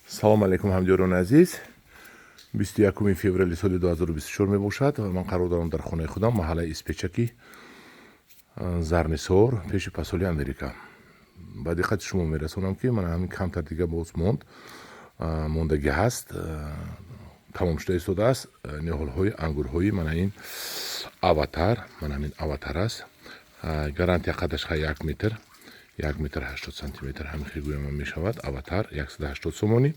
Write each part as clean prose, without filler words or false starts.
Салом алейкум, ҳамдиёрони азиз. 21 феврали соли 2024 мебошад ва ман қарор дорам дар хонаи худам, маҳаллаи Испечаки, Зарнисор, пеши посоли Америка. Ба диққати шумо мерасонам, ки ман ҳамин камтар дига боз монд, мондагӣ ҳаст, тамом шуда истодааст ниҳолҳои ангурҳои мана ин Аватар. Мана ҳамин Аватар аст. Гарантия қадаш 1 метр, 1 метр 80 сантиметр, ҳамин хел гӯям мешавад. Аватар 180 сомонӣ.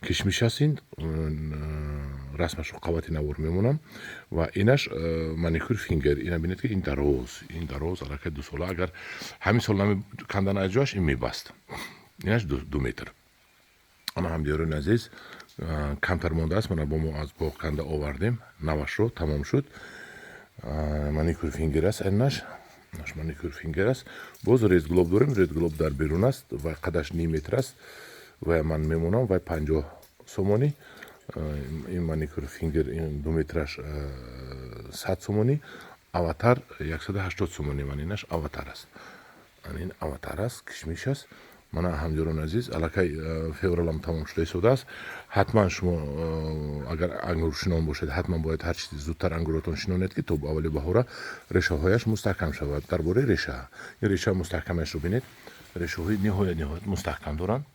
Кишмиш аст ин, расмашро қабати навор мемонам. Ва инаш Маникюр Фингер. Ина бинед, ки ин дароз, ин дароз, аллакай 2 сола. Агар ҳамин сол намекандан аз ҷояш, ин мебаст. Инаш 2 метр. Ана, ҳамдиёрони азиз, камтар мондааст. Мана, бо мо аз боғ канда овардем навашро, тамом шуд. Маникюр Фингер аст инаш, Маникюр Фингер аст. Боз Ред Глоб дорем. Ред Глоб дар берун аст ва қадаш ним метр аст ва ман мемонам, вай 50 сомонӣ. Ин Маникюр Фингер, ин 2 метраш 100 сомонӣ. Аватар 180 сомонӣ. Ман инаш Аватар аст, ин Аватар аст, кишмиш аст. Мана, ҳамдиёрони азиз, аллакай февралам тамом шуда истодааст. Ҳатман шумо агар ангуршинон бошед, ҳатман бояд ҳар чизи зудтар ангуротон шинонед, ки то аввали баҳора решаҳояш мустаҳкам шавад. Дар бораи реша, ин реша мустаҳкамашро бинед. Решаҳои ниҳоят ниҳоят мустаҳкам доранд,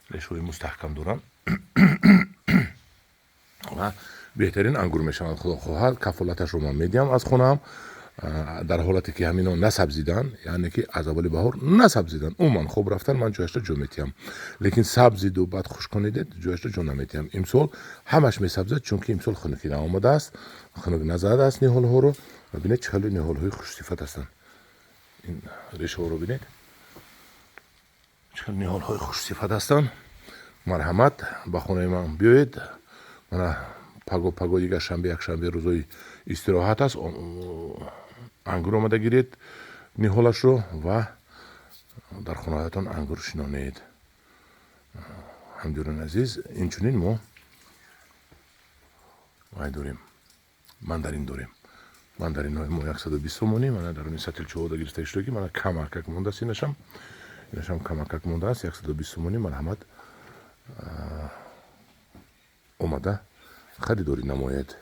решаҳои мустаҳкам доранд ва беҳтарин ангур мешаванд, худо хоҳад. Кафолаташро ман медиҳам аз хонаам. Дар ҳолате ки ҳамино насабзидан, яъне ки аз аввали баҳор насабзидан, умуман хоб рафтан, ман ҷояшро ҷо метиҳам. Лекин сабзиду баъд хушконидед, ҷояшро ҷо наметиҳам. Имсол ҳамаш месабзад, чунки имсол хунукӣ наомадааст, хунук назадааст ниҳолҳоро. Ва бинед, чӣ хеле ниҳолҳои хушсифат ҳастанд. Ин решаҳоро бинед, чӣ хеле ниҳолҳои хушсифат ҳастанд. Марҳамат, ба хонаи ман биёед. Мана, паго, паго дигар шанбе, якшанбе рӯзои истироҳат аст. Ангур омада гиред ниҳолашро ва дар хонаҳоятон ангур шинонед. Ҳамдиёрони азиз, инчунин мо вай дорем, мандарин дорем. Мандаринҳои мо 120 сомонӣ. Мана, даруни сатилчаҳода гирифта шудагӣ. Мана, камакак мондааст, инашам камакак мондааст, 120 сомонӣ. Марҳамат, омада харидорӣ намоед.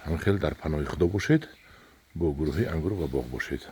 Ҳамин хел дар паноҳи Худо бошед, бо гурӯҳи Ангур ва боғ бошед.